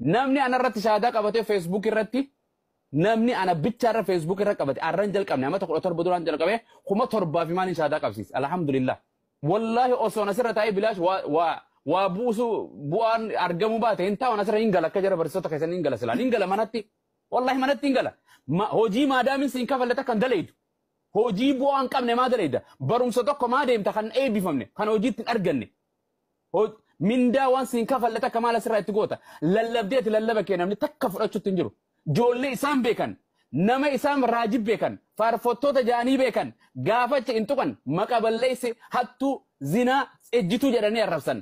Namni anarratti shaadaa qabatee Facebook irratti, namni ana bichaarra Facebook irra qabate, arran jalqabne, amata 17 duraan jalqabe, 7,000 fi maaliin shaadaa qabsiise. Alhamdulillah. Wallaahi osoo asirra taa'ee bilaash waa buusu bu'aan argamuu baate hin taa'u, asirra hin gala, akka jara barsiisota keessan hin gala, silaan hin gala manatti. Wallaahi manatti hin gala. Hojii maadaamin siin kafalate kan dalaydu. Hojii bu'aa hin qabne maa dalayda? Barumsa tokko maa deemta kan eebbifamne, kan hojiitti hin arganne? Mindaa waan siin kafalle takka maal asirraa itti goota? Lallabdee ati lallaba kee namni takka fudhachuutti hin jiru. Ijoollee isaan beekan, nama isaan raajib beekan, faarfattoota jaanii beekan, gaafacha hin tuqan, maqa balleesse, hattuu, zinaa, ejjituu jedhanii arrabsan.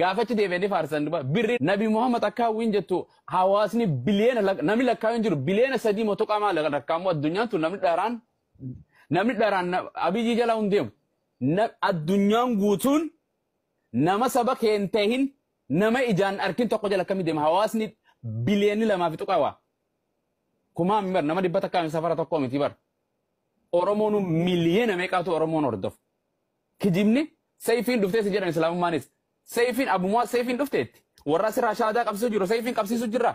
Gaafachi deebi'anii faarsan duba. Birri Nabi Muhammad akka hawwiin jettu hawaasni biliyeena namni lakkaa'u hin jiru, biliyeena 3 motoqaa maal lakkaa'amu, addunyaan tun namni dharaan Abiyyi jala hin deemu. Addunyaan guutuun nama saba keen tahin, nama ijaan arkin tokko jala akkamii deema hawaasni biliyeeni 2 fi tuqaa waa. Kumaan bar nama 100 safara tokko miti bar. Oromoon miliyeena meeqaatu Oromoon hordofu. Kijibni sayfiin dhuftee si jedhan, islaamummaanis. Sayfiin abumaa sayfiin dhufteetti. Warra asirraa shaadaa qabsiisu jiru sayfiin qabsiisu jirra.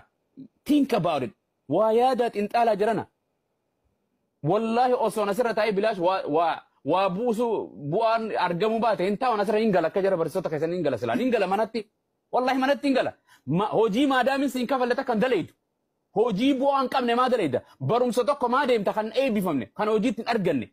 Think about it. Waa yaadaa xinxaalaa jirana. Wallaahi osoo asirra taa'ee bilaash waa buusu bu'aan argamuu baate hin taa'u, asirra hin gala, akka jara barsiisota keessan hin gala, silaan hin gala manatti. Wallaahi manatti hin gala. Hojii maadaamin siin kafalle takka hin dalaydu. Hojii bu'aa hin qabne maa dalayda? Barumsa tokko maa deemta kan eebbifamne, kan hojiitti hin arganne?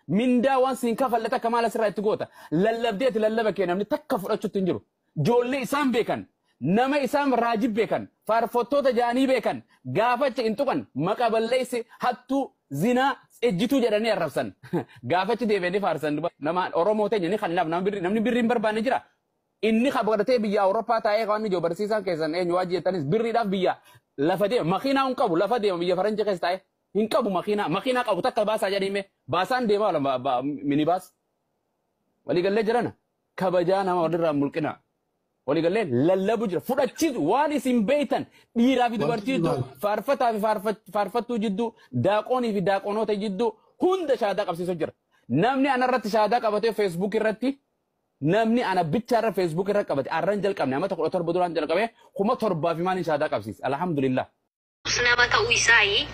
Mindaa waan siin kafalle takka maal asirraa itti goota? Lallabdee ati lallaba kee namni takka fudhachuutti hin jiru. Ijoollee isaan beekan, nama isaan raajib beekan, faarfattoota jaanii beekan, gaafacha hin tuqan, maqa balleesse, hattuu, zinaa, ejjituu jedhanii arrabsan. Gaafachi deebi'anii faarsan. Nama Oromoo teenya ni kan namni birrii hin barbaanne jira. Inni qabatee biyya Awurooppaa taa'ee kan inni jiru barsiisaan keessan eenyu waajji jettanis birriidhaaf biyya lafa deema, makiinaa hin qabu, lafa deema, biyya faranjii keessa taa'ee hin qabu makiinaa, makiinaa qabu takka baasaa jedhime, baasaan deema wala minibaas. Waliigallee jirana, kabajaa nama walirraa mulqina. Waliigallee lallabu jira fudhachiisu waan isin beeytan, dhiiraa fi dubartii jidduu, faarfataa fi faarfattuu jidduu, daaqoonii fi daaqonoota jidduu hunda shaadaa qabsiisu jira. Namni anarratti shaadaa qabatee Facebook irratti, namni ana bichaarra Facebook irra qabate, arran jalqabne, amata 17 duraan jalqabe, 7,000 fi maaliin shaadaa qabsiise. Alhamdulillah. Nama ta'uu isaayi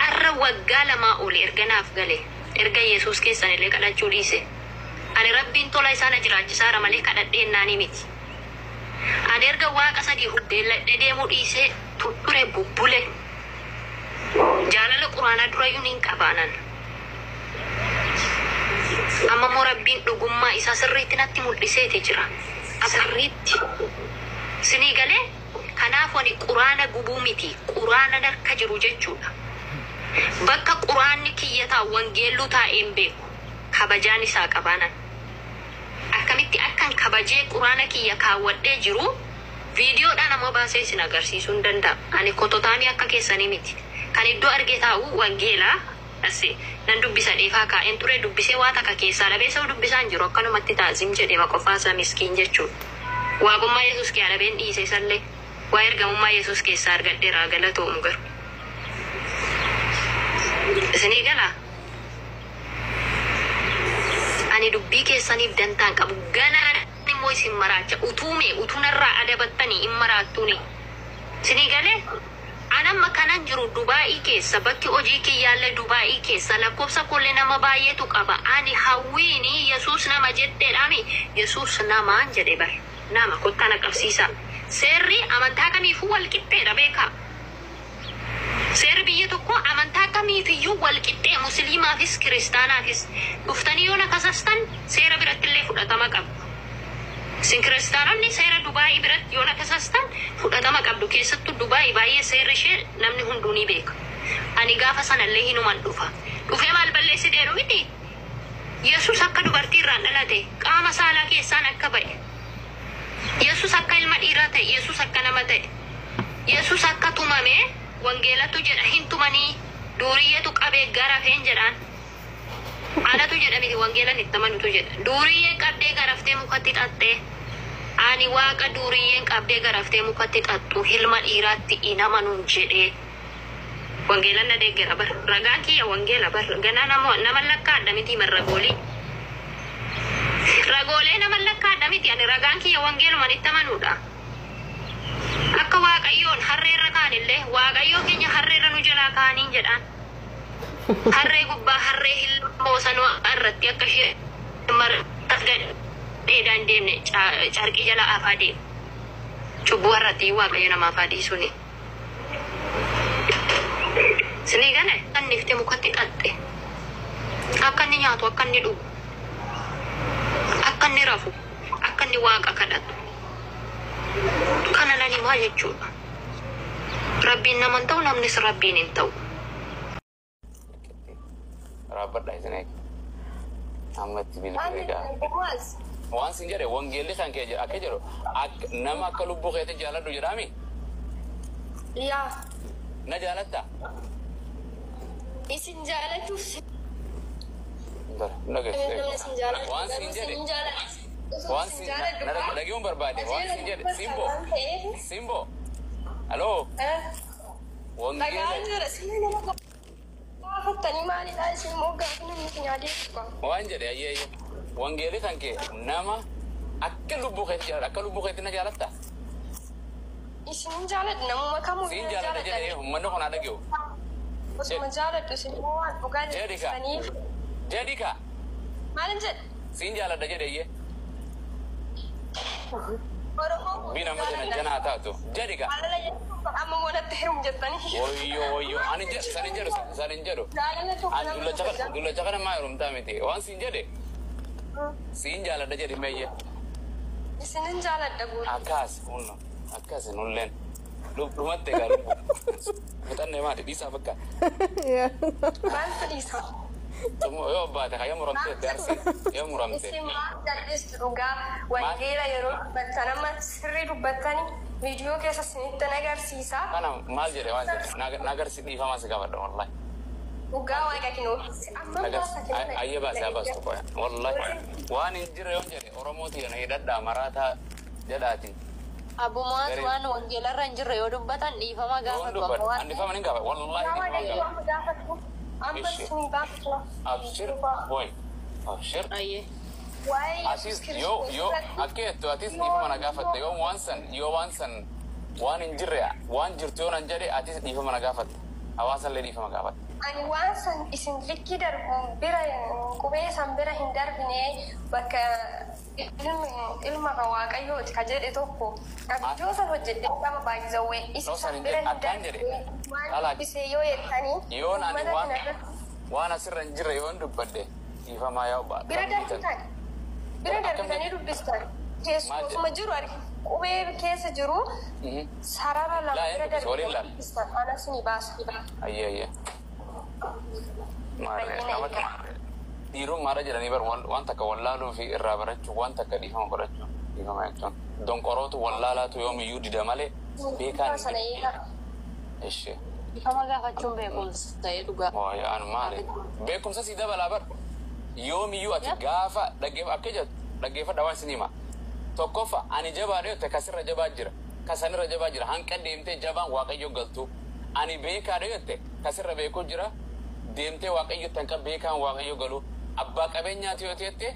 arra waggaa 2 oli erga naaf gale, erga Yesuus keessan illee kadhachuu dhiise. Ani Rabbiin tola isaa na jiraachisaara malee kadhadhee naanii miti. Ani erga waaqa sadii hubbeelladhee deemuu dhiisee tutture bubbule. Jaalala quraanaa durayyuu niin qabaanan. Amma immoo Rabbiin dhugummaa isaa sirriitti natti mul'iseeti jira. Sirriitti. Sinii galee, kanaaf ani quraana gubuu miti, quraana harka jiru jechuudha. Bakka quraanni kiyya taa'u wangeelluu taa'een beeku. Kabajaan isaa qabaanan. Akkamitti akkan kabajee quraana kiyya kaawwadhee jiru viidiyoodhaan ammoo baasee isin agarsiisuu hin danda'a. Ani kototaamii akka keessanii miti. Kan iddoo argee taa'u wangeelaa asi nan dubbisa, dheefaa kaa'een ture, dubbisee waa takka keessaa dhabee isa dubbisaan jiru, akkanumatti taazim jedhee maqofaasaa miskiin jechuudha. Waaqummaa Yesuus kee dhabeen dhiise, isallee waa ergamummaa Yesuus keessaa argadheera, galatoomu garuu. Isinii galaa? Ani dubbii keessaniif dantaan qabu. Ganaan immoo isin maraacha. Utuume utuu narraa adabattanii hin maraattuuni. Isinii galee? Anamma kanan jiru Dubaa'ii keessa, bakki hojii kiyyaallee Dubaa'ii keessa, lakkoofsa kollee nama baay'eetu qaba. Ani hawwiini Yesuus nama jetteedhaami, Yesuus namaan jedhe bar. Nama kottaa na qabsiisa. Seerri amantaa kamiifuu wal qixxeedha, beekaa. Seerri biyya tokko amantaa kamiifiyyuu wal qixxee, musliimaafis kiristaanaafis. Dhuftanii yoo na kasastan seera biratti illee fudhatama qabdu. Isin kiristaanonni seera Dubaayii biratti yoo na kasastan fudhatama qabdu. Keessattuu Dubaayii baay'ee seerri ishee namni hunduu ni beeka. Ani gaafa sanallee hinuman dhufa. Dhufee maal balleessiteeru miti? Yesus akka dubartii irraan dhalate, qaama saalaa keessaan akka ba'e. Yesus akka ilma dhiiraa ta'e, Yesus akka nama ta'e. Yesus akka tumame wangeelatu jedha, hin tumanii duuriyyeetu qabee garafeen jedhaan. Anatu jedha miti, wangeelan itti amanutu jedha. Duuriyyeen qabdee garaftee mukatti xaxxee. Ani waaqa duuriyyeen qabdee garaftee mukatti xaxxu ilma dhiiraatti hin amanuun jedhee. Wangeelan na deeggera bar. Ragaan kiyya wangeela bar. Ganaa nama lakkaadha miti marragoolii. Ragoolee nama lakkaadha miti, ani ragaan kiyya wangeeluman itti amanuudha. Akka Waaqayyoo keenya harreerra nu jalaa kaaniin jedhaan. Harree gubbaa harree ilmoo sanuu irratti akka ishee dheedaan deemne carqii jala afaa deemu. Cubbuu har'atti Waaqayyo namaaf haa dhiisuni. Sinii gane anniftee mukatti xaxxe. Akka inni nyaatu, akka inni dhugu, akka inni rafu, akka inni waaqa kadhatu. Kana nan himaa jechuudha. Rabbiin nama hin ta'u, namnis rabbiin hin ta'u. Raabbadha isin eega. Amma itti bilbilee gaa. Waan sin jedhe wangeelli kan kee akka jedhu nama akka lubbuu keetti jaaladhu jedhaami. Yaa. Na jaalatta? Isin jaalachuuf Dhageesse. Waan sin jedhe. Waan sin dhaga'uun barbaade. Waan sin jedhe. Simbo. Simbo. Aloo. Dhagaan jira isin nama gaafattanii maalidha isin immoo gaafi namni isin adeemsu qaba. Waan jedhe ayyee ayyee. Wangeelli kan kee nama akka lubbuu keetti jaaladhu akka lubbuu keetti na jaalatta? Isin jaaladhu namuma kamuu Siin jaaladha jedhee uummanni kun haa dhaga'u. Osuma jaaladhu isin immoo waan dhugaa Jedhi kaa. jettaniif. Jedhi kaa. Maalin jedhe? Siin jaaladha jedhe iyyee. Oromoo Bi nama jana janaa taatu. Jedhi kaa. Jaalala jechuun amma moonatti heerumu jettanii. Wayyoo wayyoo. Ani jedhu san hin jedhu san hin jedhu. Jaalala tokko Ani nama dullacha kana dullacha kana maa heerumtaa miti. Waan siin jedhe. Siin jaaladha jedhi meeyye. Isinin jaaladha guutuu. Akkas hunno akkas nulleen. Dhumatte egaa lubbu. Muxannee maali dhiisaa bakka. Maal fedhiisa? Yoo baate yoo muramte itti arsii yoo muramte. Isin maal jal'istu dhugaa wangeela yeroo dubbattan amma sirrii dubbattani viidiyoo keessa isinitti agarsiisa. Kana maal jedhe waan jedhe na agarsi dhiifamaa si gaafadha wallahi. Dhugaa waaqa kinoo amma baasa kinoo. Ayyee baase haa baastu qoya wallahi waan hin jirre yoon jedhe Oromooti na hidhadhaa maraataa jedhaati. Abumaas Garee. waan wangeelarra hin jirre yoo dubbatan dhiifama Yoon gaafatu. dubbadha Amma waan ani dhiifama nin gaafa wallahi Dhugaa dhiifama waaqayyo gaafa. amma gaafatu. Amma Ishi. isin gaafatu. Abshir boy abshir. Ayyee. Waa'ee Atis yoo yoo akka jettu atis dhiifama na gaafatte yoo waan san yoo waan san waan hin jirre waan jirtu yoo nan jedhe atis dhiifama na gaafatte hawaasallee dhiifama gaafatte. Ani waan san isin likkii darbu bira qubee san bira hin darbine bakka ilmi ilma kan waaqayyooti ka jedhe tokko viidiyoo san hojjedhe qaba baay'izawwee No, isin san san hin bira jedhe hin akkaan jedhe darbine waan alaa dubbise yoo jettanii yoon ani uummata waan kana irratti waan asirra hin jirre yoon dubbadhe dhiifamaa yaa obba bira darbitan bira darbitanii dubbistan keessuma jiru argi qubee keessa jiru sarara lama Laa, bira hin dubbise, waliin darbitanii laal. dubbistan anas ni baasa. Ayyee ayyee. Maarree Baay'ina nama eegaa. dhiirummaadha jedhanii bar waan takka wallaaluu fi irraa barachuu waan takka dhiifama godhachuu dhiifama jechuun donqorootu wallaalaatu yoomiyyuu dida malee beekaan hin Sana jiru. eegaa. Ishee. Dhiifama gaafachuun beekumsa ta'ee dhugaa. Waayaan maali? Beekumsa si dabalaa bar. Yoomiyyuu ati gaafa dhaggeeffa akka jettu dhaggeeffadha waan isin hima. Tokkoffa ani jabaadha yoo ta'e kasirra jabaa jira. Kasanirra jabaa jira. Hanqa deemtee jabaan waaqayyo galtu. Ani beekaadha yoo ta'e kasirra beekuu jira. Deemtee waaqayyo tanqa beekaan waaqayyo galu. Abbaa qabeenyaati yoo ta'e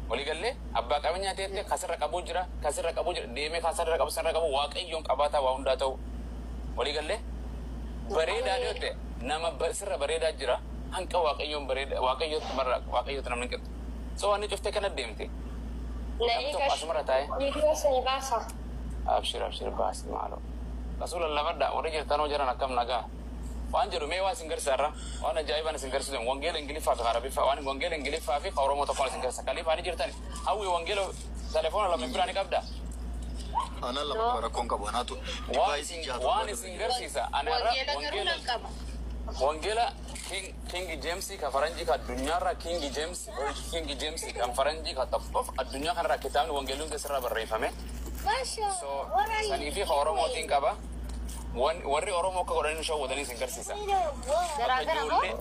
waliigallee abbaa qabeenyaa ta'e kasirra qabuu jira. Kasirra qabuu jira. Deemee kasirra qabu sanirra qabu waaqayyoon qabaataa waa hundaa ta'u. Waliigallee bareedaa yoo ta'e nama sirra bareedaa jira hanqa waaqayyoon bareeda waaqayyootti marra waaqayyootti namni hin qixxu. So waan cuftee kana deemte Na namni tokko eegaa. asumarra taa'ee Viidiyoo sani baasa. abshir abshir baasi maaloo. Rasuula lafadha warri jirtanoo jiran akkam nagaa. Waan jedhu mee waa isin garsiisarra waan ajaa'ibaan isin garsiisu wangeela Ingiliffaa fi Arabiffaa waan wangeela Ingiliffaa fi Oromoo tokkoon isin garsiisa. Kaliifaa ni jirtani hawwi wangeela telefoona lama biraa ni qabda. Anaan lama rakkoon qabu anaatu Waan divaayisii isin jaatu waan isin garsiisa ani har'a Wangeela garuu wangeela nan qaba. Wangeela King James ka faranjii ka addunyaarra King James King James kan faranjii ka tokkoof addunyaa kanarra kitaabni wangeelli hundi asirra barreeffame. So sanii fi ka Oromootiin qaba. Warri Oromoo akka godhanii shawwadanii isin garsiisa. Bakka Garaagara moo? ijoollee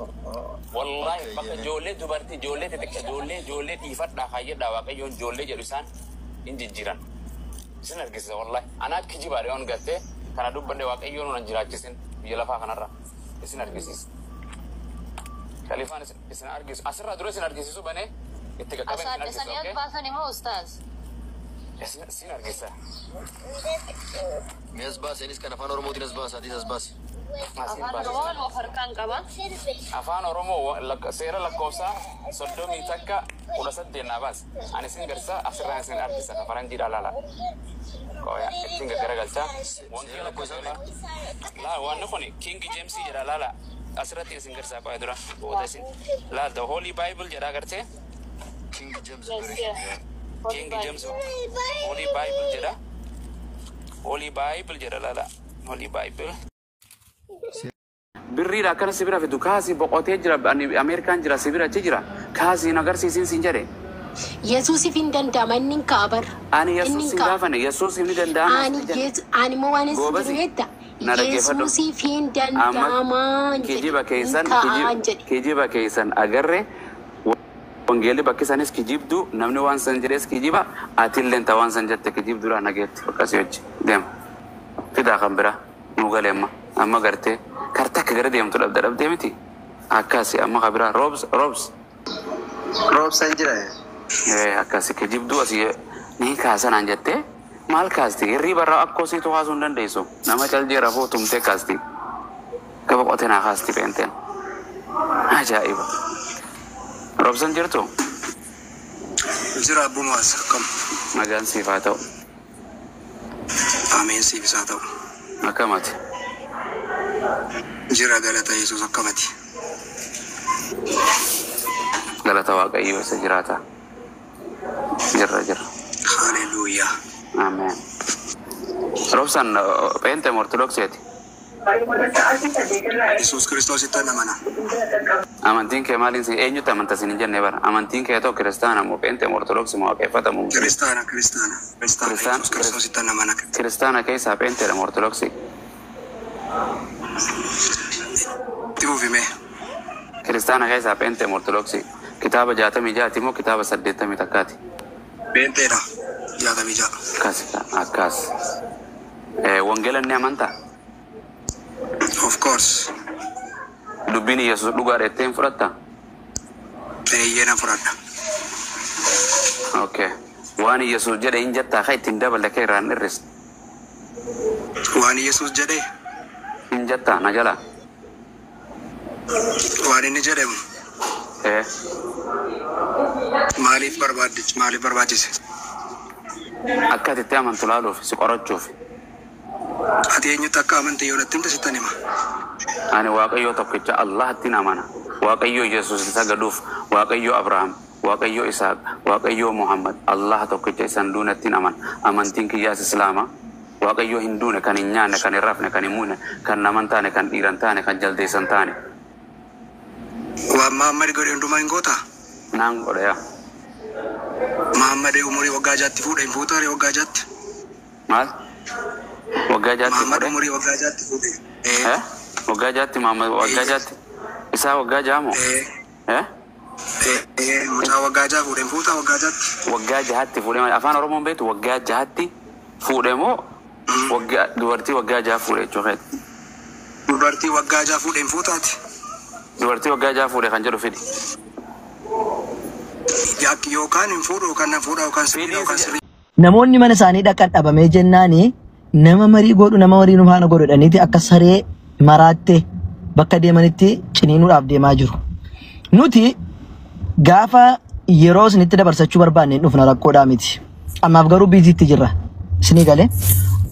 wallaahi bakka ijoollee dubartii ijoollee xixiqqa ijoollee ijoollee dhiifadhaa kaayyadhaa waaqayyoon ijoollee jedhu isaan hin jijjiiran. Isin argisiisa wallaahi. Anaa kijibaadha yoon gartee kana dubbadhe waaqayyoon nan jiraachisin biyya lafaa kanarra isin argisiisa. Khalifaan isin argisu asirraa dura isin argisiisu banee itti qaqqaben isin argisiisa. Asaadde sanii as Okay? baasan immoo ustaaz. Isin argisiisa. Mee as baase anis kan afaan Oromootiin as baase atis as baase. Asiin Afaan baasisa. Oromoo waluma harkaan qaba. Afaan Oromoo seera lakkoofsaa 31:18 naa baas. Ani isin garsiisa, asirraan isin argisa ka faranjiidhaa laala. Qoya ittiin gaggaragalchaa. Seera Wangeela lakkoofsa qajeelaa. meeqa? Laal, wanni kun King James jedha, laala. Asirratti isin garsiisa, qoya dura booda isin. Laal, the Holy Bible jedha, agartee? King James Yes, Version. yeah. Holy King Bible. James Holy Bible jedha. Holy Bible jedha, laala. Holy Bible. Birriidha akkana si bira fidu kaasii boqotee jira, ani Ameerikaan jira, si bira achi jira, kaasii na agarsiisiin siin jedhe. Yesuusif hin danda'ama, inni hin ka'a bara. Ani Inni Yesuus hin hin ka'a. gaafanne, Yesuus ni danda'ama Ani siin jedhe. Ani immoo waan isin jedhu Goobasi beekta. na dhaggeeffadhu. Yesuusif hin Amma danda'ama jedhe. kijiba Hin keessan ka'a jedhe. Kijiba keessan agarre, wangeelli bakki sanis kijibdu, namni waan san jedhes kijiba, atilleen ta waan san jette kijibduudha. Nageetti akkasii hojii deema fidaa kan biraa nu galee. Amma amma gartee karta akka gara deemtu dhabde dhabdee miti akkasi. Amma kan biraa, Roobs, Roobs. Roobsan jira. Akkasi kijibduu asii ni kaasanaan jettee maal kaasti? Hirriiba irraa akkoo siitu kaasuu hin dandeessu. Nama caljee rafuu tumtee kaasti. Gaba qotee naa kaasti feenteen. Ajaa'iba! Roobsan jirtu? Jira, abbumaas akkam. Nagaan siif haa ta'u. Ameen, siif isaa ta'u. Akkamati? Jira, galata Yesuus, akkamati. Galata Waaqayyoo isa jiraata. Jirra, jirra. Haleluuyaa. Ameen. Roobsan peenteem Ortodoksiiti? Yesuus Kiristoositti amana. Amantiin kee maaliin si eenyutti amanta sin hin jenne bara. Amantiin kee ta'u kiristaana moo peenteem Ortodoksii moo waaqeffatamu? Kiristaana, kiristaana. Kiristaana. Kiristaan Yesuus Kiristoositti amana. Kiristaana keessaa peenteedha moo Ortodoksii? Itti fufime. Kiristaana keessaa peenteem Ortodoksii? Kitaaba 66ti moo kitaaba 81ti? Peenteedha. 66. Akkas akkas. Wangeela ni amantaa? Of course. Dubbiin Yesuus dhugaadha jettee hin fudhattaa? Eeyyee, nan fudhadha. Okay. Waan Yesuus jedhe hin jettaa ka ittiin daballe ka irraan hir'isne? Waan Yesuus jedhe. Hin jettaa na jalaa? Waan inni jedhamu. Eh. Maaliif barbaadde? Maaliif barbaachise? Akka ati itti amantu laaluuf, si qorachuuf. Ati eenyutti akka amante yoo natti himte sittan hima. Ani Waaqayyoo tokkicha Allahattiin amana. Waaqayyoo Yesuus sagaduuf, Waaqayyoo Abrahaam, Waaqayyoo Isaaq, Waaqayyoo Muhammad, Allah tokkicha isan duunettiin amana. Amantiin kiyyaas Islaama. Waaqayyoo hin duune, kan hin nyaanne, kan hin rafne, kan hin muune, kan naman taane, kan dhiiran taane, kan jaldeessan taane. Waan Mahammad godhe hundumaa hin gootaa? Naan godha yaa. Mahammad umurii waggaa 6tti fuudhe, hin fuutaa waggaa 6tti? Maal? Waggaa 6tti Mahammad fuudhe? umurii waggaa 6tti fuudhe. Ee. Eh? Waggaa 6tti Muhammad waggaa 6tti? Isaa waggaa 6 moo? Ee. Eh? Ee, mucaa waggaa 6 fuudhe hin fuutaa waggaa 6tti? Waggaa 6tti fuudhe, afaan Oromoon beektu, waggaa 6tti fuudhe moo waggaa dubartii waggaa 6 fuudhe jechuu keeti? Dubartii waggaa 6 fuudhe hin fuutaati? Dubartii waggaa 6 fuudhe kan jedhu fidi. Yaakki yookaan hin fuudhu yookaan nan fuudha yookaan sirriidha yookaan sirrii. Namoonni mana isaanii dhaqan dhabamee jennaani nama marii godhu, nama marii nu faana godhu jedhaniiti akka saree maraatte bakka deemanitti ciniinuudhaaf deemaa jiru. Nuti gaafa yeroo isinitti dabarsachuu barbaanne hin dhufna, rakkoodhaa miti. Ammaaf garuu biiziitti jirra. Isinii galee.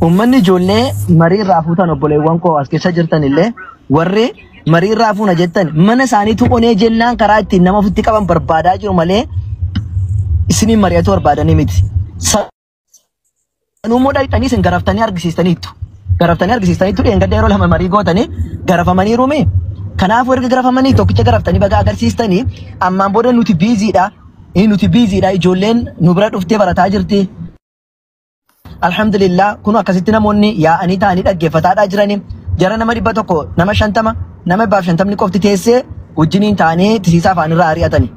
Uummanni ijoollee marii irraa fuutan, obboleewwan koo as keessa jirtan illee, warri marii irraa fuuna jettan mana isaaniitu onee jennaan karaa ittiin nama ofitti qaban barbaadaa jiru malee isiniin mari'atu barbaadanii miti. Sanuu immoo dhaqxanii isin garaftanii argisiistaniittu. Garaftanii argisiistaniittu, dheengadda yeroo lama marii gootanii garafamaniiru mee? Kanaafuu erga garafamanii tokkicha garaftanii baga agarsiistanii ammaan booda nuti biiziidha. Nuti biiziidha, ijoolleen nu bira dhuftee barataa jirti. Alhamdulillah, kun akkasitti namoonni yaa'anii ta'anii dhaggeeffataadhaa jiranii, jara nama 100, nama 50, nama 150 qofti teessee wajjiniin ta'anii tisiisaa afaan irraa ari'atani.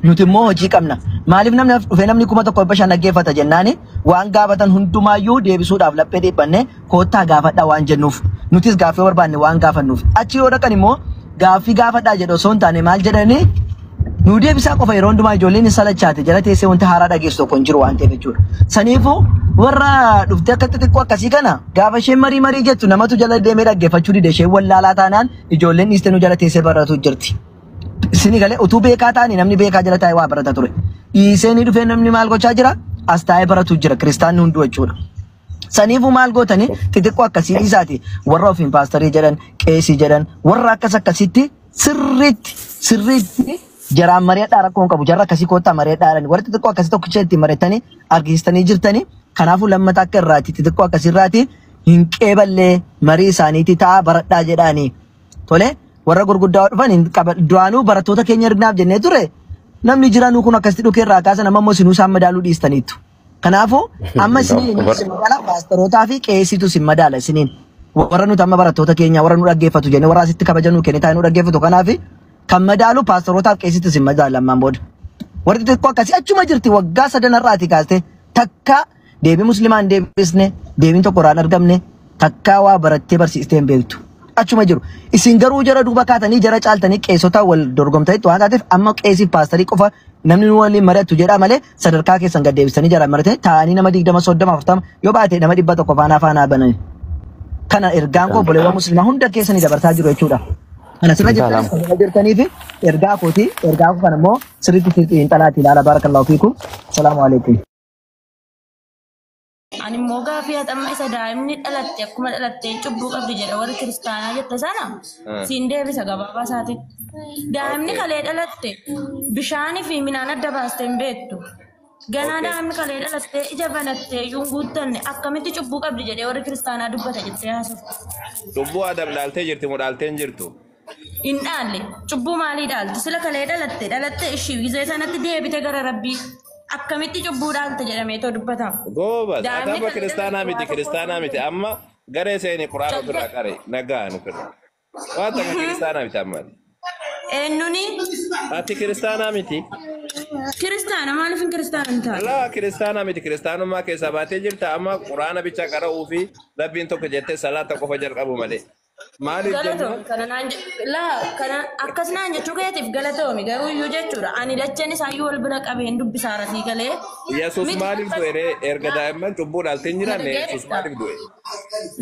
Nuti immoo hojii qabna. Maaliif namni dhufee namni 1500 dhaggeeffata jennaani waan gaafatan hundumaayyuu deebisuudhaaf laphee dhiphanne koottaa gaafadhaa waan jennuuf. Nutis gaaffii barbaanne waan gaafannuuf. Achi yoo dhaqan immoo gaaffii gaafadhaa jedhu osoo hin taane maal jedhanii nu deebisaa qofa. Yeroo hundumaa ijoolleen hin salachaate, jala teessee wanti haaraa dhageessu tokko hin jiru waan ta'eef jechuudha. Saniifuu Warra dhuftee akka xixiqqoo akkasii kana gaafa isheen marii marii jettu namatu jala deemee dhaggeeffachuu dide isheen wallaalaa taanaan ijoolleen dhiistee nu jala teessee baratu jirti. Isin galee utuu beekaa ta'anii namni beekaa jala taa'ee waa barata ture. Dhiisee ni dhufee namni maal gochaa jira? As taa'ee baratu jira kiristaanni hunduu jechuudha. Saniifuu maal gootanii xixiqqoo akkasii dhiisaati warra ofiin paastarii jedhan qeesii jedhan warra akkas akkasitti sirriitti sirriitti jaraan mari'adhaa rakkoo hin qabu jarra akkasii koottaa mari'adhaa jedhani warra xixiqqoo akkasii tokkicha ittiin mari'attanii argisiistanii jirtanii kanaafuu lammata akka irraati xixiqqoo akkasii irraati hin qeeballee marii isaaniitii ta'a baradhaa jedhaanii tole warra gurguddaa dhufan hin qaba duraanuu barattoota keenya erginaaf jennee ture namni jiranuu kun akkasitti dhukee irraa kaasan amma immoo isinuu isaan madaaluu dhiistaniittu. Kanaafuu amma isiniin inni isin madaala paastarootaa fi qeesiitu isin madaala isiniin. Warra nuti amma barattoota keenya warra nu dhaggeeffatu jennee warra asitti kabaja nuu kennee taa'ee nu dhaggeeffatu kanaaf kan madaalu paastarootaa fi qeesiitu isin madaala ammaan booda. Warri xixiqqoo akkasii achuma jirti waggaa sadan irraatii kaastee takka deebii musliimaan deebisne deebiin tokko irraan argamne takka waa barattee barsiistee hin beektu. Achuma jiru. Isin garuu jara duuba kaatanii jara caaltanii qeessota wal dorgomtanitti waan taateef amma qeesiif paastarii qofa namni nu waliin mari'attu jedha malee sadarkaa keessan gad deebisanii jara mari'atanii taa'anii nama 20 30 40 yoo baate nama 100 faanaa faanaa banani. Kana ergaan koo obboleewwan musliimaa hunda keessanii dabarsaa jiru jechuudha. Kana sirra jirtanis kan jirtanii fi ergaa kooti ergaa koo kana immoo sirriitti xiinxalaati ilaala barakallahu fiikum. Salaamu alaikum. Ani immoo gaafii haxamma isa daa'imni dhalatte akkuma dhalatteen cubbuu qabdi jedha warri kiristaanaa jette sana siin deebisa gabaabaa isaatitti. Daa'imni kalee dhalatte bishaanii fi midhaan adda baaste hin beektu. Ganaa daa'imni kalee dhalattee ija banattee iyyuu hin guuttanne akkamitti cubbuu qabdi jedhee warri kiristaanaa dubbata jettee haasofte. Cubbuu Adam dhaaltee jirti moo dhaaltee hin jirtu? Hin dhaalle cubbuu maalii dhaalti sila kalee dhalatte dhalatte ishii gizee sanatti deebite gara rabbii akkamitti cubbuu dhaalte jedhamee too dubbatama. Goobas, ati Daa'imni amma kalee kiristaanaa dhalatte miti, waa tokko kiristaanaa miti. Amma garee seeni quraana ofirraa qare nagaa nu kenna. Waan takka kiristaanaa miti amma. Eenyuni Ati kiristaanaa miti. kiristaana maaliif hin kiristaana hin taane? Laa kiristaanaa miti kiristaanummaa keessaa baatee jirta amma quraana bicha qara'uu fi rabbiin tokko jettee salaata qofa jalqabu malee. Maaliif Galatoomi jennaan? kana naan laa kana akkas naan jechuu keetiif galatoomi garuu iyyuu jechuudha ani lachan isaayyuu wal bira qabeen dubbisaa rasii galee Yesuus miti maaliif akkas du'e ree? Erga daa'imman cubbuu dhaaltee hin na jiraanne Yesuus dhageessa maaliif du'e?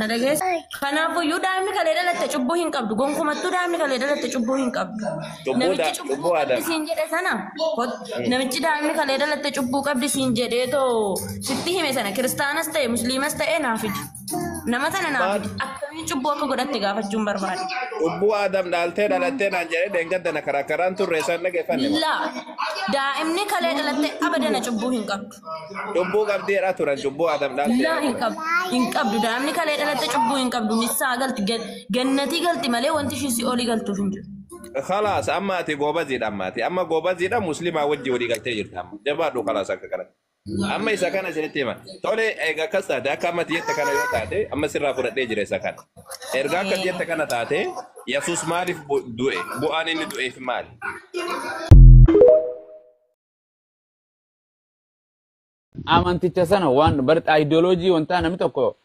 na dhageessa kanaafuyyuu daa'imni kalee dhalatte cubbuu hin qabdu gonkumattuu daa'imni kalee dhalatte cubbuu hin qabdu Cubbuu namichi daa- cubbuu cubbuu qabdi Adam. siin jedhe sana namichi daa'imni kalee dhalatte cubbuu qabdi siin jedhee too sitti hime sana kiristaanas ta'e musliimas ta'e naa fidi nama sana naa Maal fidi akkamiin cubbuu akka godhatte gaafachuun barbaade. cubbuu Adam dhaaltee dhalattee naan jedhee deengadda na karaa karaan turre isaan dhageeffanne moo? Laa daa'imni kalee dhalatte abadana cubbuu hin qabdu. Cubbuu qabdeedha turan cubbuu Adam Laa dhaalteedha hin turan. qabdu hin qabdu daa'imni kalee dhalatte cubbuu hin qabdu nissaa galti gannatii galti malee wanti ishii si olii galtuuf hin jiru. Khalaas amma ati goobaziidha amma ati amma goobaziidha musliimaa wajji walii galtee jirta amma jabaadhu khalaas akka kana. Amma isa kana isinitti hima. Tole egaa akkas taate akka amma jette kana yoo taate amma sirraa fudhadhee jira isa kana. Erga akka jette kana taate Yesuus maaliif du'e? Bu'aan inni du'eef maali? Amanticha sana waan bar ideoloojii wanta namni tokko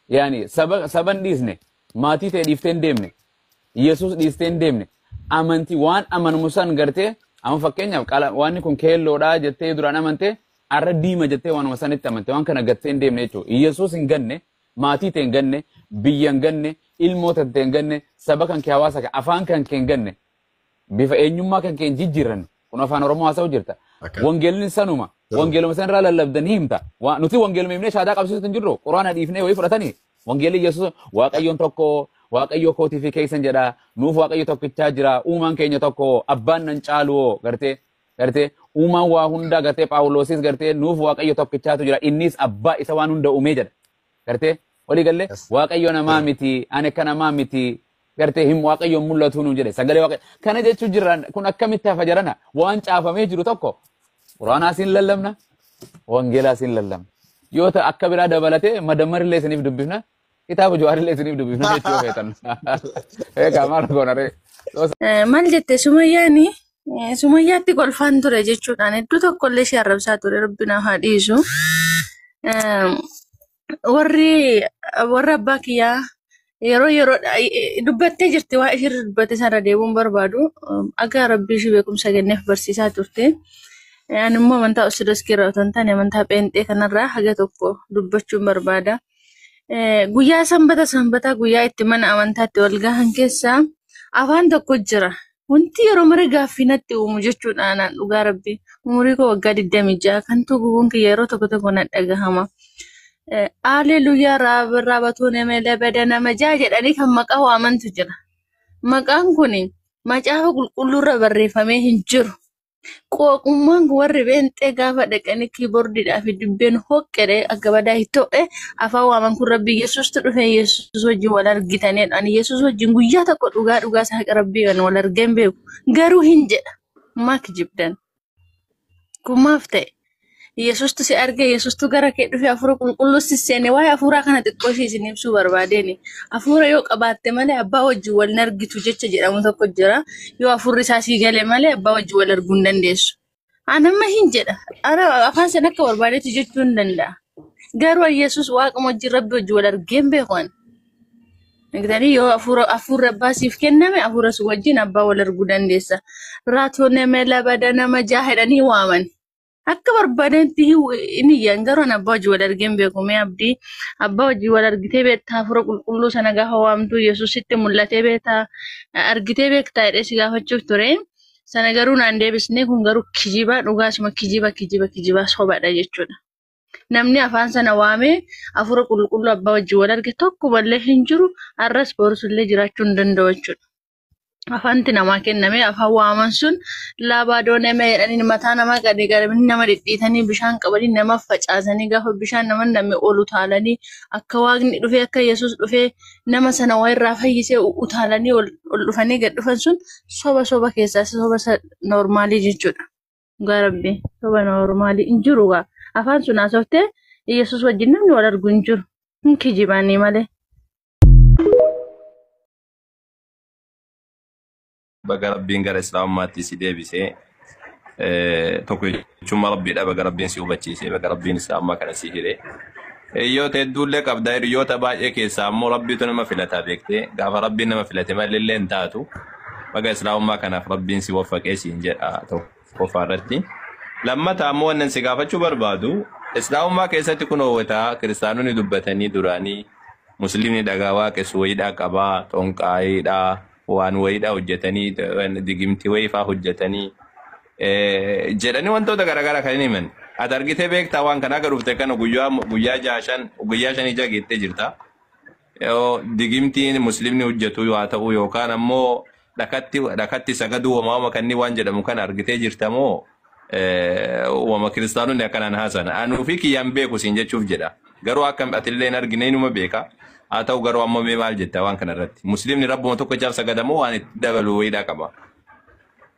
yaani saba saban dhiisne maatii ta'e dhiiftee hin deemne Yesuus dhiistee hin deemne amantii waan amanamu san gartee amma fakkeenyaaf waanni kun keelloodha jettee duraan amante arra diima jettee waanuma sanitti amante waan kana gattee hin deemne jechuudha. Yesuus hin ganne maatii ta'e hin ganne biyya hin ganne ilmoota ta'e hin ganne saba kan kee hawaasa kee afaan kan kee hin ganne bifa eenyummaa kan kee hin jijjiiranne kun afaan Oromoo haasa'u jirta. Wangeelli sanuma wangeeluma sanarraa lallabdanii himta. Nuti wangeeluma himnee shaadaa qabsiisutu hin jirru quraana dhiifnee wayii fudhatanii wangeelli Yesuus waaqayyoon tokko waaqayyo kootii fi keessan jedha nuuf waaqayyo tokkichaa jira uumaan keenya tokko abbaan nan caaluwoo gartee gartee uumaan waa hundaa gartee Phaawulosis gartee nuuf waaqayyo tokkichaatu jira innis abbaa isa waan hunda uumee jedha gartee walii gallee waaqayyo namaa miti ani akka namaa miti gartee hin waaqayyoon mul'atu nuun jedhe sagalee waaqayyo kana jechuu jirran kun akkamitti hafa jarana waan caafamee jiru tokko quraanaa siin lallabna wangeelaa siin lallabna yoo ta'e akka biraa dabalatee madammarillee isiniif dubbifna kitaaba jawaarillee isiniif dubbifna jechuu yoo feetan eegaa maal goona ree. Maal jette Sumayyaani? Sumayyaatti kolfaan ture jechuudhaan iddoo tokkollee ishee arrabsaa ture rabbi naaf haa dhiisu. Warri warra abbaa kiyyaa yeroo yeroo dubbattee jirti waa ishirra dubbatte sanarra deebi'uun barbaadu. Akka rabbi ishee beekumsa kenneef barsiisaa turte. Ani immoo amantaa Ortodoksii irraa otoo hin taane amantaa Pheenxee kanarraa haga tokko dubbachuun barbaada. Guyyaa sanbata sanbataa guyyaa itti mana amantaatti wal gahan keessaa afaan tokko jira. Wanti yeroo mara gaaffii natti uumu jechuudha anaan dhugaa rabbi. Umurii koo waggaa 26 kan gubuun kiyya yeroo tokko tokko na dhagahama. Aleluuyaa raabatu nama labada nama jaa jedhanii kan maqaa waamantu jira. Maqaan kun macaafa qulqulluurra barreeffamee hin jiru. Qooqummaan kun warri beenxee gaafa dhaqanii kiiboordiidhaa fi dibbeen hoqqedhe akka badaa hin to'e afaan waaman kun rabbi Yesuustu dhufe Yesuus wajjin wal argitanidha. Ani Yesuus wajjin guyyaa tokko dhugaa dhugaa isaa haqa rabbii kan wal argeen beeku. Garuu hin jedha. Maa kijibdan? Kun maaf ta'e? Yesuustu si arge, Yesuustu gara kee dhufe, hafuura qulqulluu si seene. Waa'ee hafuuraa kana xiqqoo ishee isin ibsuu barbaadeeni. Hafuura yoo qabaatte malee abbaa wajjin wal hin argitu jecha jedhamu tokko jira. Yoo hafuurri isaa sii gale malee abbaa wajjin wal arguu hin dandeessu. Ani amma hin jedha. Ana afaan sana akka barbaadetti jechuu hin danda'a. Garuu Yesuus waaquma wajjin rabbi wajjin wal argee hin beeku ani. Nagdanii yoo hafuurri abbaa siif kenname hafuura si wajjin abbaa wal arguu dandeessa. Raatoo nama labada nama jaahedhanii waaman. Akka barbaadanitti hin iyyan garuu ani abbaa wajjin wal argee hin beeku. Mee abdii abbaa wajjin wal argitee beektaa hafuura qulqulluu sana gaafa waamtu Yesuusitti mul'atee beektaa argitee beektaa jedhee si gaafachuuf ture. Sana garuu naan deebisnee kun garuu kijibaa dhugaasuma kijiba kijiba kijibaa sobadha jechuudha. Namni afaan sana waamee hafuura qulqulluu abbaa wajjin wal arge tokkumallee hin jiru har'as borusullee jiraachuu hin danda'u jechuudha. Afaanti namaa kenname afaan waaman sun laabaadoo nama jedhanii mataa namaa gadi garanii nama dhidhiitanii bishaan qabanii nama facaasanii gaafa bishaan nama namni ol utaalanii akka waaqni dhufee akka Yesuus dhufee nama sana waa irraa fayyisee utaalanii ol dhufanii gad dhufan sun soba soba keessaa soba noormaalii jechuudha. Dhugaa rabbi soba noormaalii hin jiru gaa afaan sun haasoftee Yesuus wajjin namni wal argu hin jiru hin kijibanii malee. Baga rabbiin gara islaamummaatti si deebisee tokko jechuun rabbiidha baga rabbiin si hubachiisee baga rabbiin islaamummaa kana si hire. Hiriyoota hedduullee qabda hiriyoota baay'ee keessaa ammoo rabbiitu nama filataa beektee gaafa rabbiin nama filate malee hin taatu baga islaamummaa kanaaf rabbiin si waffaqee siin jedha tokkoffaa irratti. Lammataa ammoo wannan si gaafachuu barbaadu islaamummaa keessatti kun hawwataa kiristaanonni dubbatanii duraanii musliimni dhagaa waaqessu wayiidhaa qabaa xonqaayiidhaa waan wayiidhaa hojjetanii digimtii wayii faa hojjetanii jedhanii wantoota garaagaraa kan hin himan. Ati argitee beektaa waan kanaa gad dhufte kana guyyaa guyyaa jaha shan guyyaa shanii jaha geettee jirta. Yoo digimtiin musliimni hojjetu haa ta'u yookaan ammoo dhakatti dhakatti sagaduu wama kanneen waan jedhamu kana argitee jirta moo wama kiristaanonni akkanaan haasan. Anuu fi kiyyaan beeku siin jechuuf jedha. Garuu akka atillee hin argine inuma beeka. Haa ta'u garuu amma mee maal jetta waan kana irratti? Musliimni rabbuma tokkichaaf sagadamoo waan itti dabalu wayiidhaa qaba.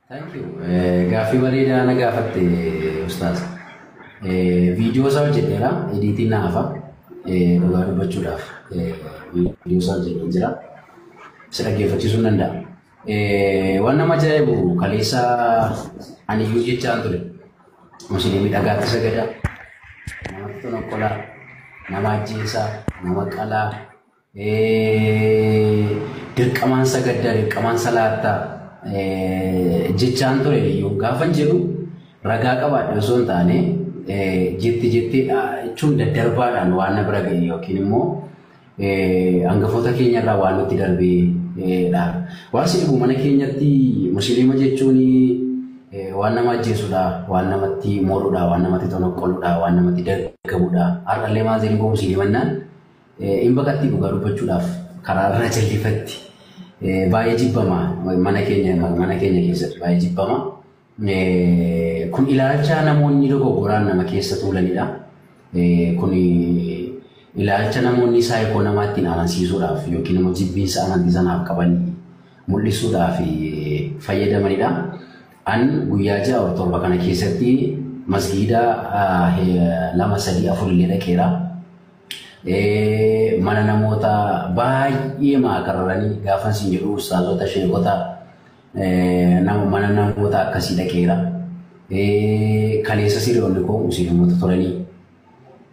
Thank you. Gaaffii bareedaa na gaafatte ustaaz. Viidiyoo isaa hojjedheera. Ediitiin na hafa. Dhugaa dubbachuudhaaf viidiyoo isaa hojjedheen jira. Si dhaggeeffachiisuu hin danda'a. Waan nama ajaa'ibu kaleessa ani iyyuu jechaan ture. Musliimii dhagaatti sagada. Namatti tonoqqolaa. Nama ajjeesaa. Nama qalaa. Dirqamaan sagaddaa. Dirqamaan salaattaa. Jechaan ture iyyuu gaafan jedhu ragaa qabaadhe osoo hin taane jetti jettee jechuun daddarbaadhaan waan na bira ga'e yookiin immoo hangafoota keenyarraa waan nutti darbeedha. Waan si dhibu mana keenyatti musliima jechuun waan nama ajjeesudha, waan namatti morudha, waan namatti tonoqqoludha, waan namatti dargamudha. Har'allee maatiin koo musliimannaan hin baqatti dhugaa dubbachuudhaaf karaa irra jallifatti. Baay'ee jibbama mana keenya keessatti baay'ee jibbama. Kun ilaalcha namoonni dogoggoraan nama keessa tuulanidha. Kun ilaalcha namoonni saayikoo namaa ittiin amansiisuudhaaf yookiin immoo jibbiinsa amantii sanaaf qaban mul'isuudhaaf fayyadamanidha. An guyyaa 6 7 kana keessatti masgiida 2 3 4 illee dhaqeera. Mana namoota baay'ee maakarranii gaafan siin jedhu ustaazota sheekota mana namoota akkasii dhaqeera. Kaleessa siriyoonni koo musliimota turanii.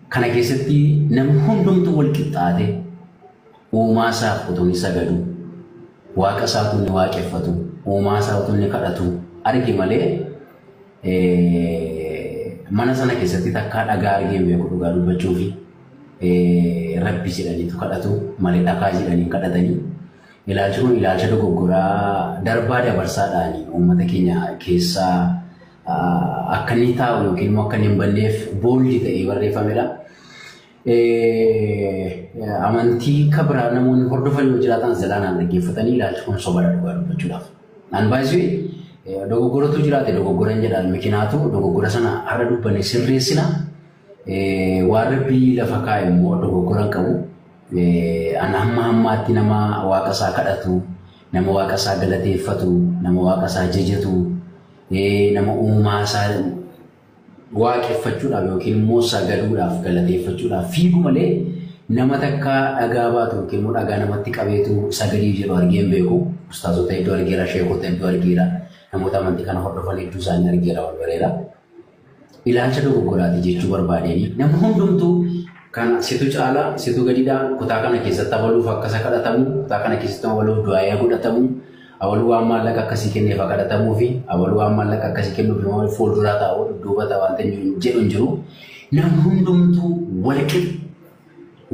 Kana keessatti namni hundumtuu wal qixxaate uumaa isaaf utuu inni sagadu, waaqa isaa utuu inni waaqeffatu, uumaa isaa utuu inni kadhatu arge malee Mana sana keessatti takkaa dhagaa argee hin beeku dhugaa dubbachuu fi rabbi jedhaniitu kadhatu malee dhagaa jedhanii kadhatanii. Ilaalchi kun ilaalcha dogoggoraa darbaa dabarsaadhaan uummata keenya keessaa akka inni taa'u yookiin immoo akka inni hin banneef booldi ta'ee barreeffamedha. Amantii kan biraa namoonni hordofan yoo jiraatan zalaanaan dhaggeeffatanii ilaalchi kun sobadha dhugaa dubbachuudhaaf. An baay'isee dogoggoratu jiraate dogoggoran jedhaan mikinaatu dogoggora sana har'a dubbanne sirreessina. Waan rabbii lafa kaa'e immoo dogoggoran qabu. An hamma hammaatti nama waaqa isaa kadhatu, nama waaqa isaa galateeffatu, nama waaqa isaa jajatu, nama uumaa isaa waaqeffachuudhaaf yookiin immoo sagaduudhaaf galateeffachuudhaaf fiigu malee nama takka dhagaa baatu yookiin immoo dhagaa namatti qabeetu sagadii jedhu argee hin beeku. Ustaazota hedduu argeera, sheekota hedduu argeera, namoota amantii kana hordofan hedduu isaanii argeera wal bareera. Ilaalcha dogoggoraati jechuu barbaadeen nama hundumtuu kana situ caala situ gadidha kutaa kana keessatti abaluuf akkasa kadhatamu kutaa kana keessatti abaluuf du'aa godhatamu abaluu waan maallaqa akkasii kenneef kadhatamuu fi abaluu waan maallaqa akkasii kennuuf immoo fuulduraa taa'u dudduuba taa'u wanta jedhu hin jiru. Namni hundumtuu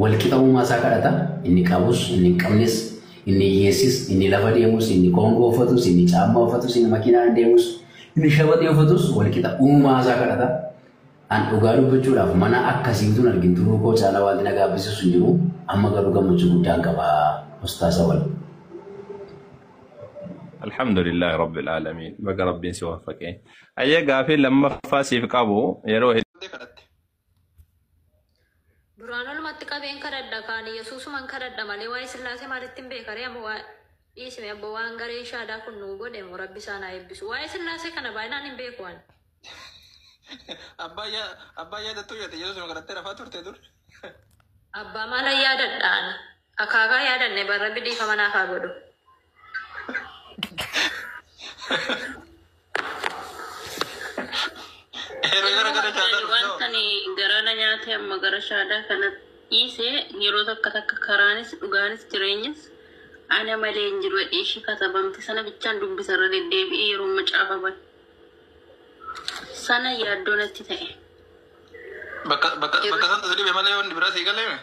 walqixa uumaa isaa kadhata. Inni qabus, inni hin qabnes, inni hiyyeessis, inni lafa deemus, inni koongoo uffatus, inni caammaa uffatus, inni makiinaan deemus, inni shabaxee uffatus walqixa uumaa isaa kadhata. An dhugaa dubbachuudhaaf mana akkasii utuun argin turuu koo caalaa wanti na gaabbisiisu hin jiru. Amma garuu gammachuu guddaan qaba ustaasa wal. Alhamdulillahi Rabbil Aalamiin. Baga Rabbiin si waffaqee. Ayyee gaafii lammaffaa siif qabu yeroo Duraan olumatti qabeen kadhadha kaan Yesuusuman kadhadha malee waa'ee Sillaasee maalitti hin beekaree amma waa dhiisime abbo waan gareen shaadaa kun nuu godhe moo rabbi isaan haa eebbisu. Waa'ee Sillaasee kana baay'inaan hin beeku ani. Abbaa yaadattuu yaadde Yesuus kadhattee rafaa turte dur. Abbaa maala yaadadha ani. Akaakaa yaadanne bar rabbi dhiifama naaf haa godhu. Yeroo gara gara shaadaa dhufte. Wanta ani garana nyaate amma gara shaadaa kana dhiisee yeroo takka takka karaanis dhugaanis jireenyas ana malee hin jiru jedhee ishii katabamte sana bichaan dubbisarra deddeebi'ee yeroo macaafa bane. Sana yaaddoo natti ta'e. Bakka bakka bakka san tasii dhibe malee wanni biraa sii galeeme.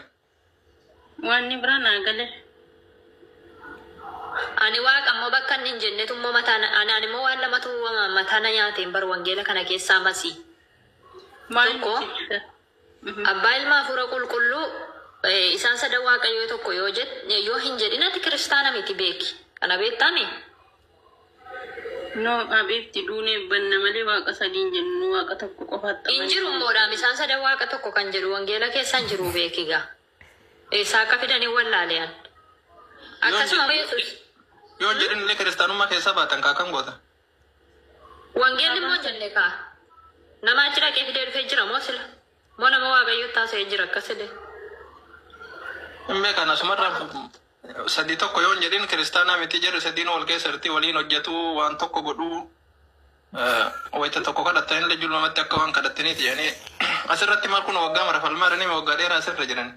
Wanni biraa naa gale. Ani waaqa ammoo bakka inni hin jennetu immoo mataa anaan immoo waan lamatu mataa na nyaateen bar wangeela kana keessaa masii. Tokko abbaa ilma hafuura qulqulluu isaan sadan waaqayyoo tokko yoo jed yoo hin jedhin ati kiristaana miti beeki. Kana beektaami? No abeefti duunee banna malee waaqa sadiin jennu waaqa tokko qofaatti Hin jiru immoodhaam isaan sadan waaqa tokko kan jedhu wangeela keessa hin jiru beeki gaa. Eessaa akka fidanii wallaalean. Akkasuma Yesuus Yoo jedhin illee kiristaanummaa keessaa baatan kaakam goota. Wangeelli immoo jenne kaa. Nama achi dhaqee fidee dhufee jira moo sila? Moo nama waaqayyoo taasisee jira akkasidee? Hin beekan asumarraa sadii tokko yoo hin jedhin kiristaanaa miti jedhu sadiin wal keessa jirti waliin hojjetu waan tokko godhuu wayita tokko kadhatan illee julmamatti akka waan kadhataniiti jedhanii asirratti maal kun waggaa mara falmaa jiranii waggaa dheeraa asirra jiran.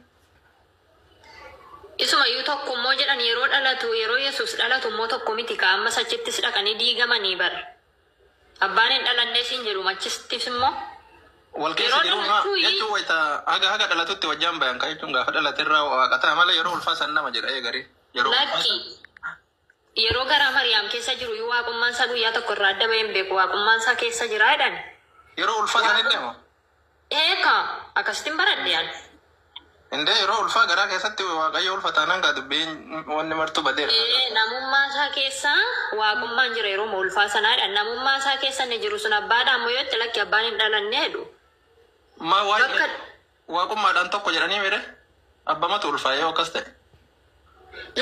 Isuma iyyuu tokko immoo jedhan yeroo dhalatu yeroo Yesuus dhalatu immoo tokko miti ka ammas achittis dhaqanii diigamanii bar. Abbaan hin dhalanne siin jedhu achittis immoo. Wal keessa Yeroo jiru dhalachuu jechuun wayita haga haga dhalatutti wajjaan bayan kan jechuun gaafa dhalaterraa waaqa ta'a malee yeroo ulfaa san nama jedha eegarii. Yeroo ulfaa Lakki yeroo garaa Mariyaam keessa jiru iyyuu waaqummaan isaa guyyaa tokko irraa adda bahee hin beeku waaqummaan isaa keessa jira jedhan. Yeroo ulfaa san illee moo? Eeka akkasittiin baradhe ani. Indee yeroo ulfaa garaa keessatti waaqayyo ulfa taanaan gaa dubbiin wanni martuu badeera. Namummaa isaa keessa waaqummaan jira yeroo ulfaa sanaadha. Namummaa isaa keessa inni jiru sun abbaadhaan moo yoo itti lakki abbaan hin dhalanne jedhu. Ma waa'ee waaqummaadhaan tokko jedhanii mire abbamatu ulfaa yoo akkas ta'e.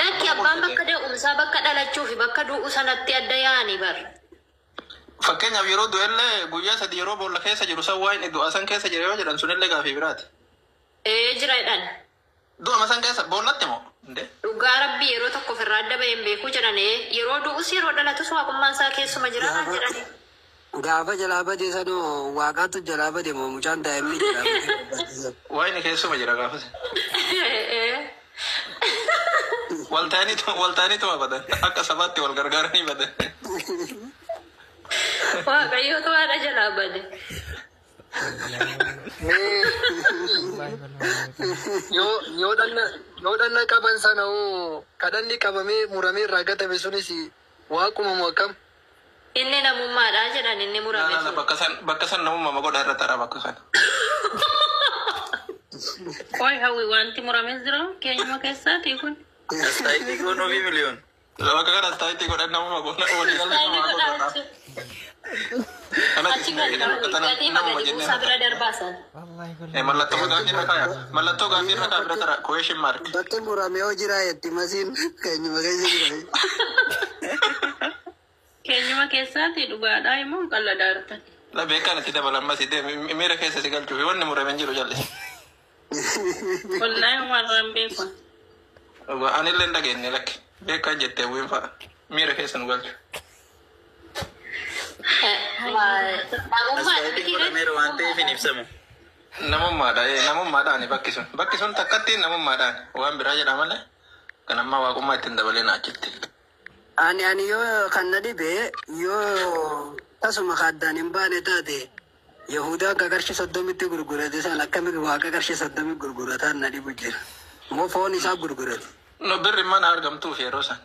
Lakki abbaan bakka da'umsaa bakka dhalachuu fi bakka du'u sanatti adda yaa'anii bar. Fakkeenyaaf yeroo du'ellee guyyaa sadi yeroo boolla keessa jiru san waan inni du'a san keessa jira yoo jedhan sunillee gaafii biraati. Ee jira jedhan. Du'ama san keessa boollatti moo? Indee. Dhugaa rabbii yeroo tokko ofirraa adda bahee hin beeku jedhan yeroo du'us yeroo dhalatus waaqummaan isaa keessuma jira naan jedhani. Gaafa jalaa badee sanoo waaqaatu jalaa bade moo mucaan daa'imni jalaa bade? Waan keessuma jira gaafas. Waltaaniituma badan akka sabaatti wal gargaaranii badan. Waaqayyootu haadha jalaa bade. Yoo dhanna yoo dhanna qaban sana hoo kadhanni qabamee muramee irraa gatame sunis waaquma moo akkam? Inni namummaadha jedhan inni murame sun. Bakka san namummaa godha irra tara bakka kana. Qoy hawwi wanti murames jira keenyuma keessaati kun. Astaayitii goonoo fi miliyoon. Bakka kana astaayitii godhan namummaa godha walii galee Istaayilii namaa godhaa godha. achi. Kanatti Achi kan gatii namuma magadi jennee buusaa bira darbaasan. Mallattoo gaafii irra kaaya. Mallattoo gaafii irra kaaya bira tara. Question mark. Bakki murame yoo jira jetti masiin keenyuma keessa jira. Keenyuma keessaati dhugaadhaa immoo qalladhaa. La beekaan itti dabalan masii deemi miira keessa si galchuufi wanni murame hin jiru jalli. Wallaahi warraan beeku. Anillee hin dhageenye lakki. Beekaan jettee bu'in fa'a. Miira keessa nu galchu. Namummaadha Astaayitiin miti godhameera waan ta'eef hin ibsamu. Namummaadha namummaadhaani bakki sun. Bakki sun takkatti namummaadhaani. Waan biraa jedha malee. Kan ammaa waaqummaa ittiin dabalee naachitti. Ani yoo kan na dhibe yoo tasuma addaan hin baane taate Yahudaa akka qarshii 30tti gurgurate san akkamitti waaqa qarshii 30 gurgurataan na dhibu jira. Moo foon isaa gurgurate. No birri mana argamtuuf yeroo san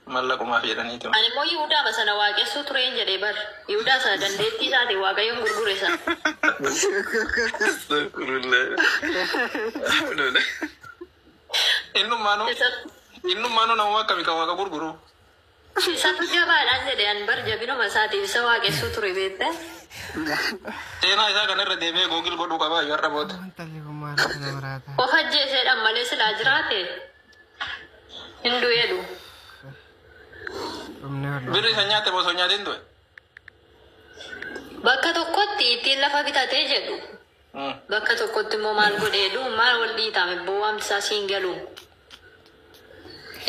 mallaqumaaf jedhaniitu. Ani immoo Yihudaama sana waaqessuu tureen jedhee bar. Yihudaa sana dandeettii isaatiin Waaqayyoon gurgure sana. Astagfirullah. Innummaanuu namuma akkamii kan waaqa gurguru. Isatu jabaadhaan jedhee an bar jabinuma isaatiif isa waaqessuu ture beektaa. Seenaa isaa kanarra deebi'ee Google godhuu qabaa yoo har'a booda. Of ajjeeseedhaan malee silaa jiraate hin du'eedhu. Birri isa nyaate osoo nyaatiin du'e. Bakka tokkotti ittiin lafa bitatee jedhu. Bakka tokkotti immoo maal godheedhu maal wal dhiitame bu'aamti isaa siin galu.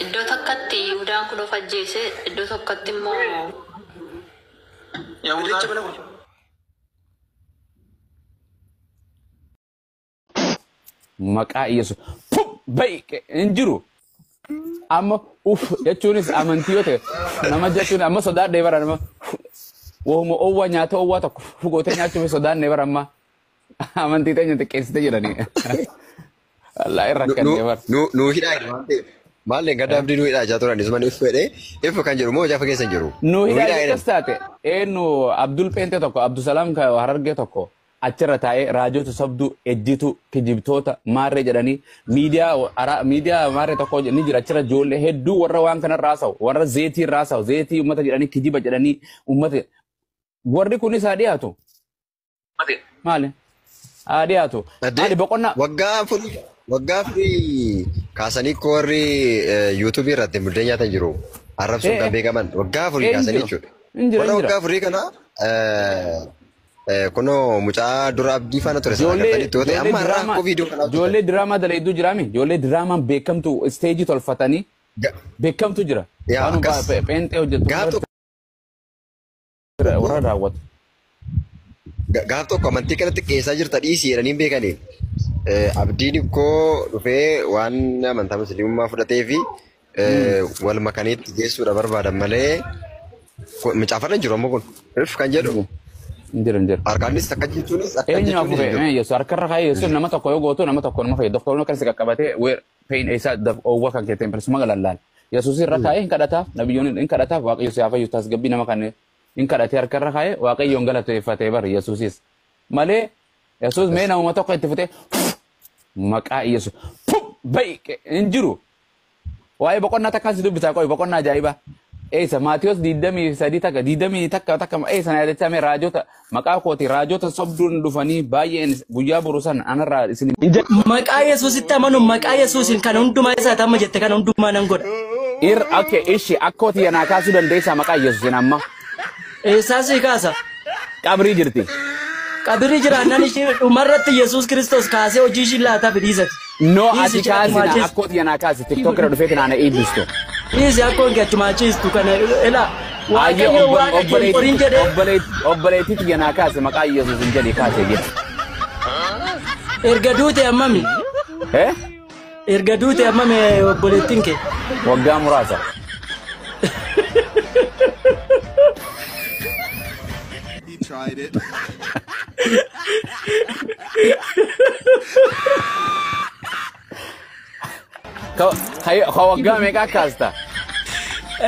Iddoo tokkotti Yihudaan kun of ajjeese iddoo tokkotti immoo Yahudaan. Maqaa Iyesuus ba'i hin jiru. Amma uf jechuunis amantii yoo ta'e nama jechuun amma sodaadhee bara nama wahuma oowwaa nyaata oowwaa tokko gootee nyaachuuf sodaannee bara amma amantii teenya xiqqeessite jedhanii. Wallaahi rakkannee bara. Nu hidhaa jedhu waan ta'eef. Maallee gadda abdii nu hidhaa jaa turan isuma if fedhee if kan jedhu moo jaafa keessa hin jiru. Nu hidhaa jechuus taate eenyu Abdul Pente tokko Abdusalaam Harargee tokko achirra taa'ee raajota sobduu ejjitu kijibtoota maarree jedhanii miidiyaa miidiyaa maarree tokko ni jira achirra ijoollee hedduu warra waan kana raasa'u warra zeetii raasa'u zeetii uummata jedhanii kijiba jedhanii uummata warri kunis haa dhiyaatu. Maali? Haa dhiyaatu. Maali boqonnaa? Waggaa 4 kaasanii koo warri yuutuubii irratti buddeen nyaatan jiru. Arrabsuun kan beekaman waggaa 4 kaasanii jechuudha. Warra waggaa 4 kana kunoo mucaa dura abdii faana ture sana agartanii yoo ta'e amma har'a akkoo viidiyoo kanaaf Ijoollee diraamaa dalayduu jiraami. Ijoollee diraamaan beekamtu isteejii tolfatanii beekamtu jira. Yaa akkas. Pheenxee hojjetu. Gaaf Warra raawwatu. Gaaf tokko amantii kanatti qeessaa jirta dhiisii jedhanii hin beekanii. Abdiin ikkoo dhufee waan amantaa musliimummaa fudhatee fi wal makaniitti geessuudha barbaadan malee macaafarra hin jiru ammoo kun. If kan jedhu. Hin jiru hin jiru. Harkaanis akka jechuunis akka Eenyu jechuunis hin afuufee jiru. Yesuus harkarra kaa'ee Yesuus nama tokko yoo gootu nama tokko nama fayyadu. Doktoronni akkas qaqqabatee weer pain isaa oowwa kan keeteen persuma galallaan. Yesuus irra kaa'ee hin kadhataaf nabiyyoonni hin kadhataaf Waaqayyo si haa fayyisu tasgabbii nama kan hin kadhatee harkarra kaa'ee Waaqayyoon galateeffatee bari Yesuusis. Malee Yesuus mee namuma tokko itti futee maqaa Yesuus ba'i hin jiru. Waa'ee boqonnaa takkaan si dubbisaa qo'i boqonnaa ajaa'ibaa. Eessa Maatiyos 23 takka 21 takka eessa na yaadachaa mee raajota maqaa kooti raajota sobduun dhufanii baay'een guyyaa boru san anarraa isin. Maqaa Yesuusitti amanuun maqaa Yesuusiin kan hundumaa isaa amma jette kan hundumaa nan godha. Ir okay ishi akkooti yanaa kaasuu dandeessaa maqaa Yesuusiin amma. Eessaa si kaasa? Qabrii jirti. Qabrii jiraannaan ishee dhumarratti Yesuus Kiristoos kaasee hojii ishii laataa fidhiisati. No ati kaasina akkooti yanaa kaasi TikTok irra dhufee kanaana eebbistu. Dhiisi akkoon kee achumaa ciistu kana ilaa Ayyee Waaqayyo waaqa kee horiin jedhee obboleettiitti yanaa kaase maqaa Yesuusiin jedhee kaasee jedhe. Erga duute ammami? Eh? Erga duute ammami obboleettiin kee? Waggaa muraasa. tried it. Ka waggaa meeqaa kaasta?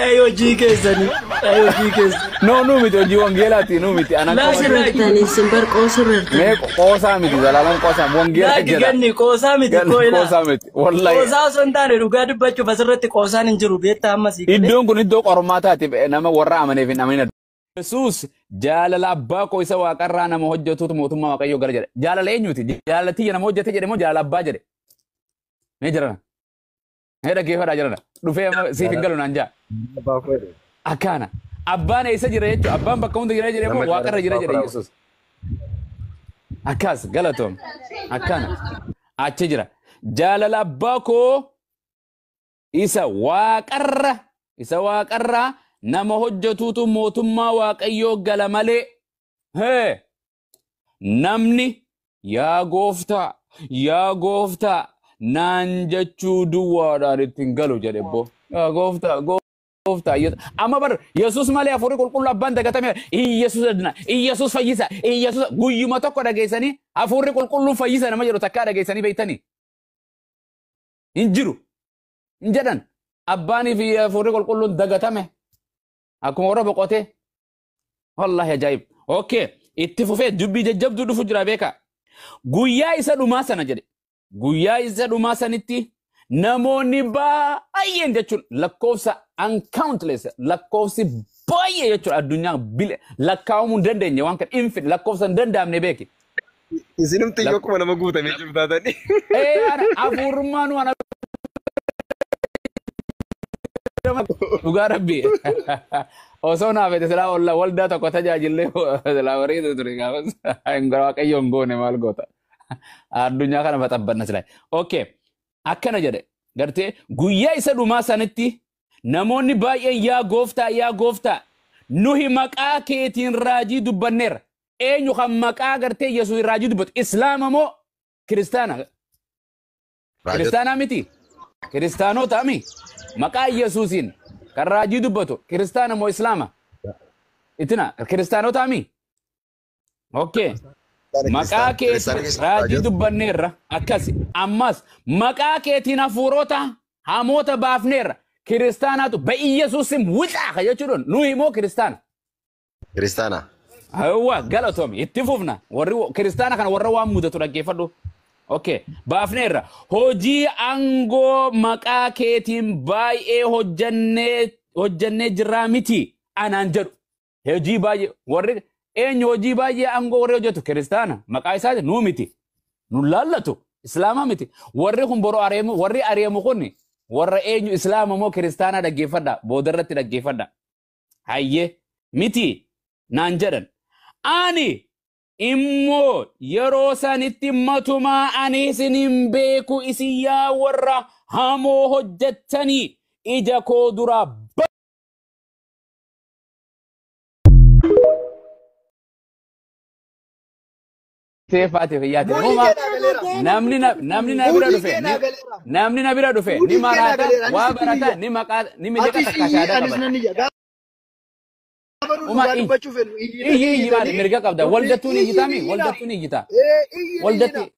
Ay hojii keessanii. Ay hojii keessanii. No, nu miti hojii wangeelaati nu miti. Anan Sirriirtanii simbar qoosirriirtanii. Mee qoosaa miti zalaalam qoosaa wangeela Laaki jedha. ganni qoosaa miti Ganni koo ilaa. qoosaa miti. Wallahi. Qoosaa osoo hin taane dhugaa dubbachuuf asirratti qoosaan hin jiru beektaa ammas. Iddoon kun iddoo qormaataati nama warra amaneef hin amanin. Yesuus jaalala abbaa koo isa waaqarraa nama hojjetuutu mootummaa waaqayyoo gara jedhe. Jaalala eenyuti? Jaalala tiyya nama hojjete jedhe moo jaalala abbaa jedhe? Mee jirana. Mee dhaggeeffadhaa jirana. Dhufee amma siif hin galu naan jaa. Akkaana. Abbaan eessa jira jechuudha. Abbaan bakka hunda jira jedhe moo waaqarra jira jedhe Yesuus. Akkas galatoom. Akkana. Achi jira. Jaalala abbaa koo isa waaqarra nama hojjetuutu mootummaa waaqayyoo gala malee. Hee! Namni yaa gooftaa yaa gooftaa naan jechuu duwwaadhaan ittiin galu jedhe boo. Yaa gooftaa gooftaa. Amma bar Yesuus malee hafuurri qulqulluu abbaan dagatame Iyesuus adduna Iyesuus fayyisa Iyesuus guyyuma tokko dhageessanii hafuurri qulqulluun fayyisa nama jedhu takkaa dhageessanii beektanii. Hin jiru. Hin jedhan. Abbaanii fi hafuurri qulqulluun dagatame. Akkuma warra boqotee. Wallahi ajaa'ib. Okay. Itti fufee dubbii jajjabduu dhufu jira beekaa. Guyyaa isa dhumaa sana jedhe. Guyyaa isa dhumaa sanitti namoonni baay'een jechuun lakkoofsa uncountless lakkoofsi baay'ee jechuun addunyaa lakkaa'amuu hin dandeenye waan kana infinite lakkoofsa hin danda'amne beeki. Isinumti iyyuu akkuma nama guutamee jiru taatanii. Ee ana hafuurummaan waan dhugaa rabbi osoo naaf ete silaa olla waldaa tokko tajaajillee silaa bareedu ture gaafas hin waaqayyo hin goone maal goota addunyaa kana baxabbanna silaa. Okay. Akkana jedhe gartee guyyaa isa dhumaa sanitti namoonni baay'een yaa gooftaa yaa gooftaa nuhi maqaa keetiin raajii dubbanneerra. Eenyu kan maqaa gartee Yesuus raajii dubbatu Islaama moo kiristaana? Kiristaanaa miti. Kiristaanota mi? Maqaa Yesuusiin kan raajii dubbatu kiristaana moo Islaama? Itina kiristaanota mi? Okay. Maqaa keetiin raajii dubbanneerra akkasi. Ammas maqaa keetiin hafuurota hamoota baafneerra. Kiristaanaatu ba'iyesuusim wixaa jechuudhaan nuyi immoo kiristaana. Kiristaana. Hawwa galatoomi itti fufna warri kiristaana kana warra waan mudatu dhaggeeffadhu. Okay baafneerra hojii aangoo maqaa keetiin baay'ee hojjannee jirraa miti anaan jedhu. Hojii baay'ee warri eenyu hojii baay'ee aangoo warri hojjetu kiristaana maqaa isaati nuu miti. Nu laallatu islaama miti. Warri kun boroo areemu warri areemu kun warra eenyu islaama moo kiristaana dhaggeeffadha boodarratti dhaggeeffadha. Hayyee miti naan jedhan. Ani immoo yeroo sanitti matumaa ani isin hin beeku isin yaa warra hamoo hojjettanii ija koo duraa Seefaati fayyaati. Namni na bira dhufe namni na bira dhufe ni maraata waa barata ni maqaa ni miliqa takka shaadaa qaba. Uma iyyi iyyi maali mirga qabda waldattuun iyyitaami waldattuun iyyita. Waldatti